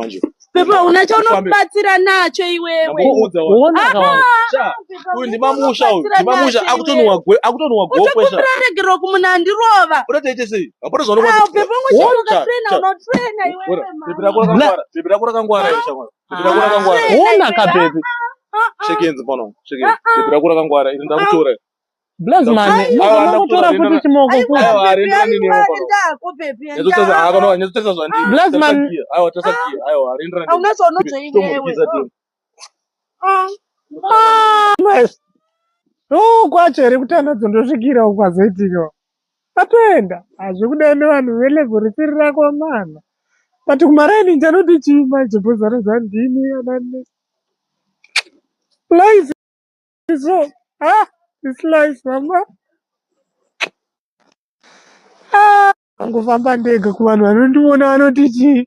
Manje. Pepe una chaunobatsira nacho iwewe. Ndambokuudza wa. Uona ka Sha, uyu ndimamusha uyu. Ndimamusha akutonwa gwe, akutonwa gokwe sha. Utokumbira regero kumunhu andirova. Unoita ite sei? Hapana Ah, zvaunokwanisa. Pepe Sha, ungochitoka trainer sha. unotrainer iwewe Bhebhi rako rakangwara. Bhebhi rako rakangwara iri shamwari. Bhebhi rako rakangwara. Uona ka baby. Shake hands pano. Shake hands. Bhebhi rako rakangwara iri ndakutora. Blazman, Aiwa, munotora ndakutora, futi chimoko futi. Aiwa, harina nini pano. Ndako Pepe. Nyatsotarisa hako, nyatsotarisa zvandiri. Blazman. Tarisa gear. Aiwa, tarisa gear. Aiwa, harina nini. Hauna zvaunobva iwewe. Ah. Oh, kwacho here kutanda dzondosvikira uko azoitika. Atoenda. Hazvikudai nevanhu velevhel risiri rako mana. But kumaraini ndichanoti chii manje bhozana zvandini kana ne. Life is so ah this life mama. Ah, angofamba ndega kuvanhu vanondiona vanoti chii.